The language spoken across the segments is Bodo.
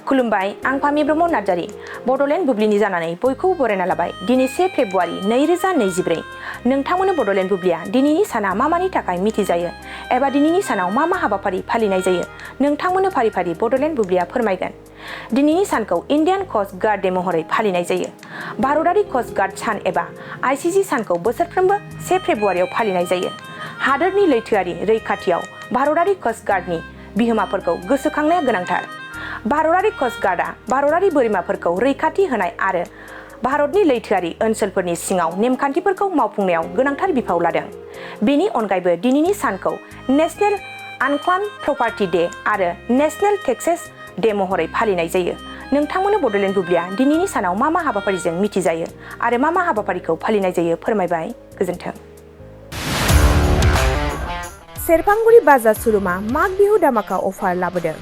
खुलुमबाय आं फामि ब्रह्म नार्जारी बड'लेण्ड बुब्लिनि जानानै बयखौबो बरायना लाबाय दिनै 1 फेब्रुआरि 2024 नोंथांमोननो बड'लेण्ड बुब्लिया दिनैनि साना मा मानि थाखाय मिथिजायो एबा दिनैनि सानाव मा हाबाफारि फालिनाय जायो नोंथांमोननो फारि फारि बड'लेण्ड बुब्लिया फोरमायगोन। दिनैनि सानखौ इन्डियान कस्ट गार्ड डे महरै फालिनाय जायो। भारतारि कस्ट गार्ड सान एबा आईसीजी सानखौ बोसोरफ्रोमबो 1 फेब्रुआरियाव फालिनाय जायो। हादोरनि लैथोआरि रैखाथियाव भारतारि कस्ट गार्डनि बिहोमाफोरखौ गोसोखांनाया गोनांथार। भारतारि कस्ट गार्डआ भारतारि बोरिमाफोरखौ रैखाथि होनाय आरो भारतनि लैथोआरि ओनसोलफोरनि सिङाव नेमखान्थिफोरखौ मावफुंनायाव गोनांथार बिफाव लादों। बेनि अनगायैबो दिनैनि सानखौ नेशनेल आनक्लेम्ड प्रपार्टी डे आरो नेशनेल टेक्सेस डे महरै फालिनाय जायो। नोंथांमोननो बड'लेण्ड बुब्लिया दिनैनि सानाव मा हाबाफारिजों मिथिजायो आरो मा हाबाफारिखौ फालिनाय जायो फोरमायबाय। गोजोन्थों। सेरफांगुरि बाजार श'रुमा माग बिहु दामाका अफार लाबोदों।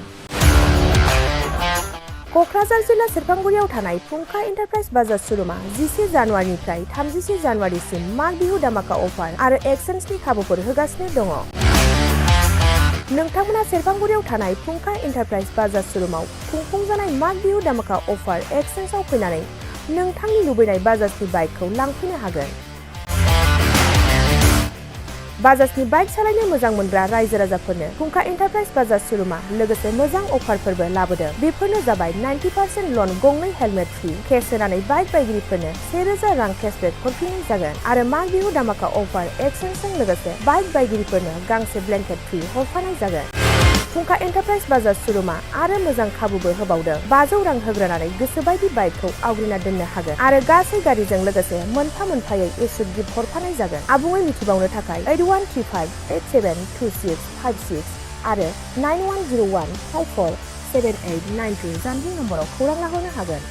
क'क्राझार जिल्ला सेरफांगुरियाव थानाय फुंखा एन्टारप्राइज बाजार श'रुमा 11 जानुवारिनिफ्राय 31 जानुवारिसिम माग बिहु दामाका अफार आरो एक्सचेन्जनि खाबुफोर होगासिनो दङ। नोंथांमोना सेरफांगुरियाव थानाय फुंखा एन्टारप्राइज बाजार श'रुमाव खुंफुंजानाय माग बिहु दामाका अफार एक्सचेन्जआव फैनानै नोंथांनि लुबैनाय बाजाजनि बाइकखौ लांफैनो हागोन। बाजाजनि बाइक सालायनो मोजां मोनग्रा रायजो राजाफोरनो फुंखा एन्टारप्राइज बाजार श'रुमा लोगोसे मोजां अफारफोरबो लाबोदों। बेफोरनो जाबाय 90% लन गंनै हेलमेट फ्रि, केस होनानै बाइक बायगिरिफोरनो 1000 रां केसबेक हरफिननाय जागोन आरो माग बिहु दामाका अफार एक्सचेन्जजों लोगोसे बाइक बायगिरिफोरनो गांसे ब्लेंकेट फ्रि हरफानाय जागोन। फुंखा एन्टारप्राइज बाजार श'रुमा आरो मोजां खाबुबो होबावदों। 500 रां होग्रोनानै गोसोबायदि बाइकखौ आवग्रिना दोननो हागोन आरो गासै गारिजों लोगोसे मोनफा मोनफायै इस्यु गिफ्ट हरफानाय जागोन। आबुङै मिथिबावनो थाखाय 8135872656 आरो 9101547892 जानबुं नम्बराव खौरां लाहरनो हागोन।